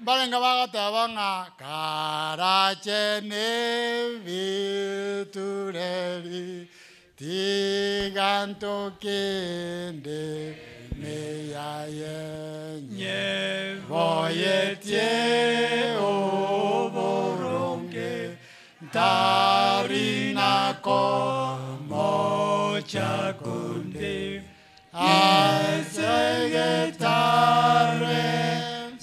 Mbarenge bagoteba ng'a karache nebitureri tiga ntokende ime yaye nyeboyetie oboronge ntari nako mocha konde ase getare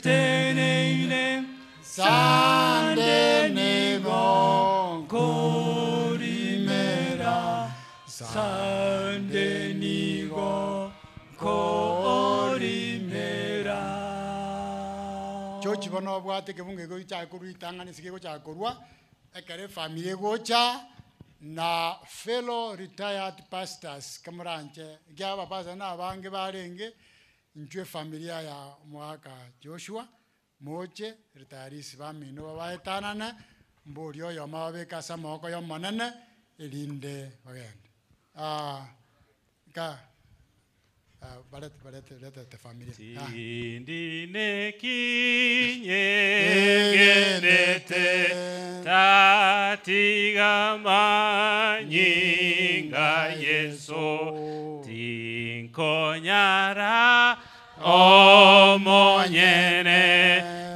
teneine sande nigo korimera sande nigo korimera. Chochi bono obwate ekebungo eke gochaka korwa ritang'ani ase kegochaka korwa ekero efamiri egocha na fellow retired pastors kemoranche ekiagera abapastor na abange barenge inchwe efamilia ya omogaka Joshua moche retirees bamino babaetanane mborie oyomo ababeke ase amaboko ya omonene erinde bagende. Nka barete barete retete familia. Tindine kinyegenete tatiga manyinga Yeso tinkonyara omonyene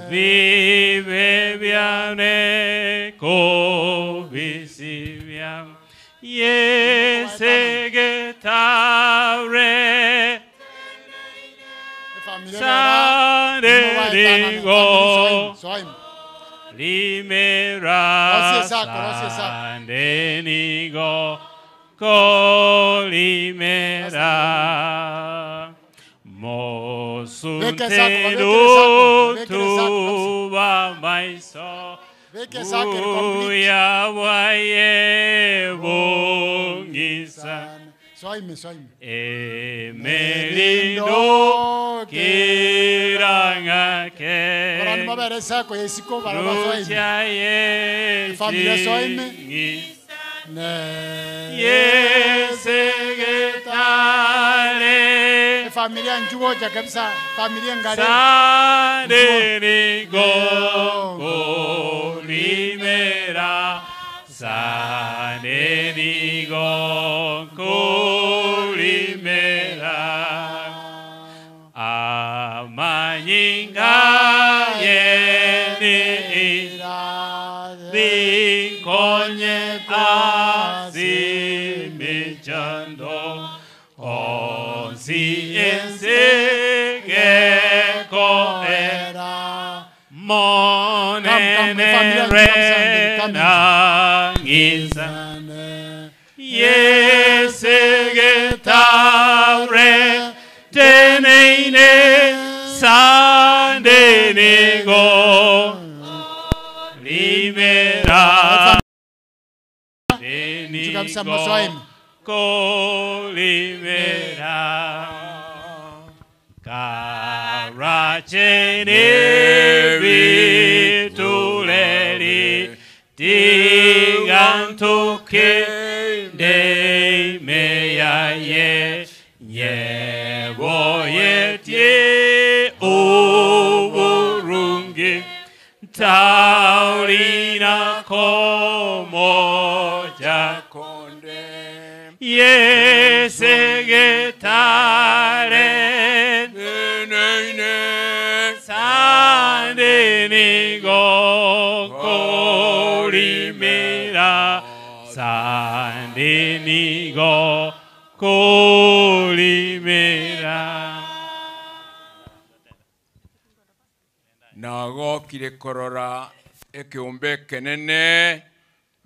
bibe biane kobisibia yesegetare Sandenigo limera sandenigo kolimera mosunteru tuba maiso buya bwaye bongisa Soime, soime. Emerindo kirangake Barani mabere sako yesiko baraba soime. Rucha ye Familia soime. Ne. Yesegetare Familia njugoja kabisa. Familia ngare. Sanenigo kolimera Sanenigo kolimera Amanyinga yeni Binkonye asimichando Onsi ensege koera Monene renangisa Yesegetare teneine sandenego Libera Kabisa msoime. Kolimera Karachene vituleli Tigantuke de meyaye Nyeboyetie oburungi Taurina komoja konde Yesegetare neine Sandenigo kolimera Sandenigo kolimera Nagokire korora ekeombe ekenene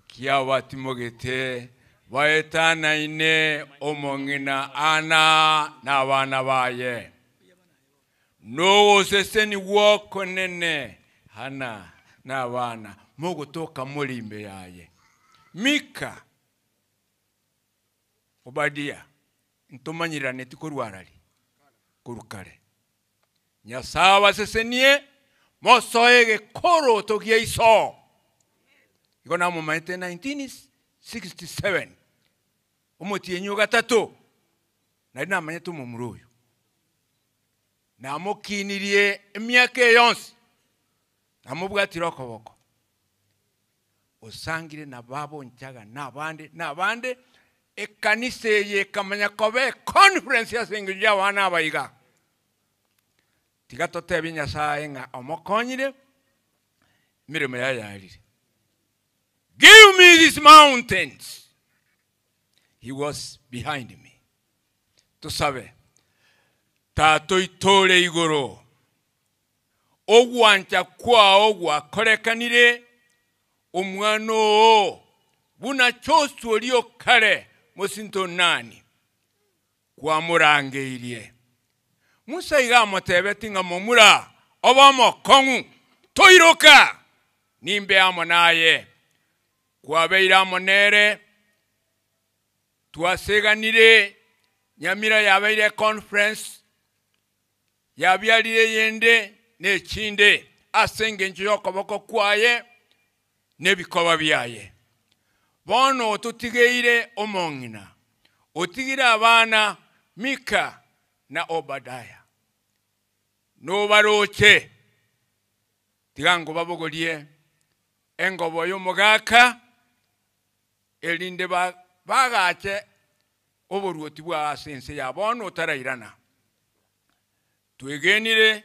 kiabatimogete baetanaine omong'ina ana na abana baye nogoseseni gwokonene hana na abana mogotoka morimbe yaye Mika Obadia ntomanyirane tikorwarari korukare Nyasaye abasesenie mosoe gekoro togia iso igo namomaete 1967 omotienyi gatatu nari namanyete omomura oyo namokinirie emiaka eyonsi Namobwatire okoboko. Osangire na baba onchaga na abande na abande, ekanisa eye ekamanya koba econference ase engencho ya abana aba iga. Tiga totebie Nyasaye ng'a omokonyire, emeremo yaye yarire. Give me these mountains. He was behind me. Tosabe. Tata oito ore igoro, ogwancha kwao gwakorekanire, omwana oo buna Joshua oria o kare mosinto o Nani, kwamorangeirie. Musa iga amotebetie ng'a momura obe omokong'u, toiroka, nimbe amo naye. Kwabeire amo nere, twaseganire, Nyamira yabeire econference, yabiarire eyende na echinde ase engencho y'okoboko kwaye na ebikoba biaye. Bono ototigeire omong'ina, otigire abana Mika na Obadaya. Nobaroche, tiga nkobabogorie engobo y'omogaka, erinde bagache oboruoti bwao ase ense ya bono otarairana. Twegenire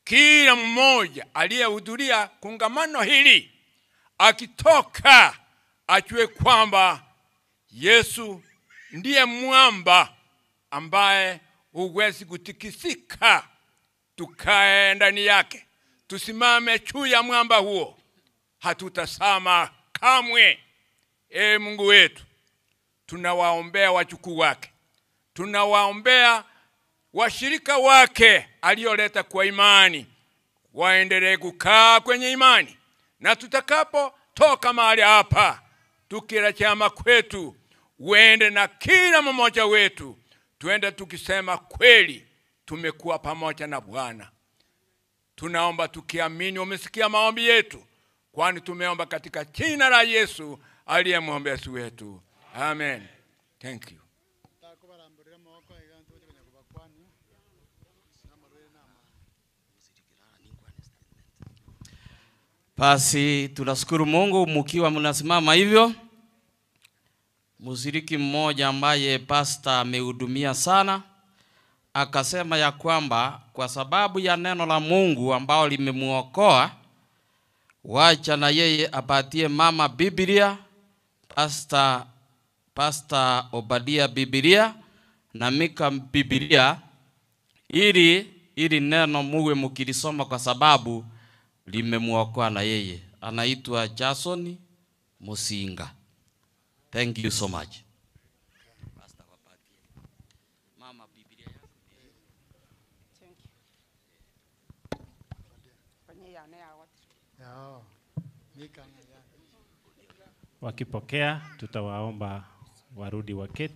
kila mmoja aliyehudhuria kongamano hili akitoka ajue kwamba Yesu ndiye mwamba ambaye huwezi kutikisika. Tukae ndani yake, tusimame juu ya mwamba huo, hatutasama kamwe. E Mungu wetu, tunawaombea wajukuu wake, tunawaombea washirika wake alioleta kwa imani, waendelee kukaa kwenye imani, na tutakapotoka mahali hapa tukirejea kwetu, uende na kila mmoja wetu, tuende tukisema kweli tumekuwa pamoja na Bwana. Tunaomba tukiamini umesikia maombi yetu, kwani tumeomba katika jina la Yesu aliye mwombezi wetu. Amen. Thank you. Takobaramborera amaboko iga ntoche konya kobakwania namarwaire na Basi tunashukuru Mungu mkiwa mnasimama hivyo. Mshiriki mmoja ambaye pasta amehudumia sana akasema ya kwamba kwa sababu ya neno la Mungu ambao limemuokoa, wacha na yeye apatie mama Biblia, Pasta Obadia Biblia na Mika Biblia, ili neno muwe mkilisoma kwa sababu limemuokoa na yeye. Anaitwa Jason Musinga. Thank you so much. Pastor, wapatie. Mama Biblia yako. Yao. Mika na ya. Wakipokea tutawaomba warudi waketi.